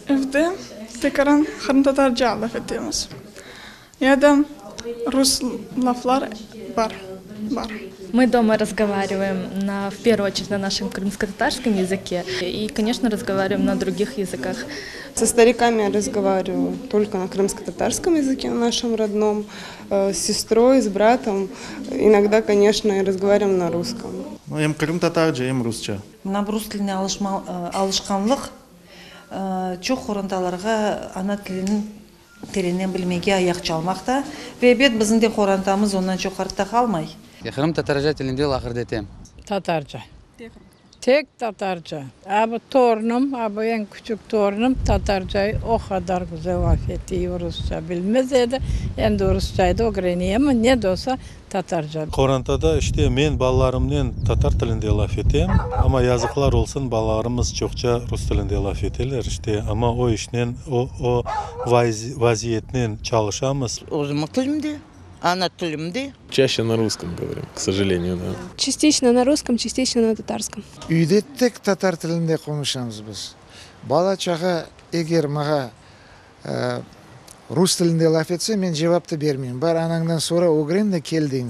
Evde tekaran qırımtatarca laf etemiz. Ya da rus laflar bar, bar. Мы дома разговариваем на, в первую очередь на нашем крымско-татарском языке и, конечно, разговариваем на других языках. Со стариками я разговариваю только на крымско-татарском языке, на нашем родном. С сестрой, с братом. Иногда, конечно, и разговариваем на русском. Em qırımtatarca, em rusça. Mına bu rus tiline alışqanlıq çoq qorantalarğa ana tiliniñ terenden bilmege ayaq çalmaqta. Ve ebet, bizim de qorantamız ondan çoq artta qalmay. Qırımtatarca tilinde laqırdı etem. Tatarca. Tek tatarca. A bu torunım, a bu eñ küçük torunım tatarca o qadar güzel laf ete, rusça bilmez edi. Endi rusçayı da ögrene ama ne de olsa tatarca. Qorantada işte men balalarımnen tatar tilinde laf etem, amma yazıqlar olsun, balalarımız çoqça rus tilinde laf eteler işte, amma o işnen, o o vaziyetnen çalışamız. Özümniñ tilimde, ana tilimde. Чаще на русском говорим, к сожалению, да. Частично на русском, частично на татарском. Üyde tek tatar tilinde qonuşamız biz. Bala-çağa eger maña rus tilinde laf etse, men cevap da bermeyim. Bar anañdan sora, ögren de kel deyim.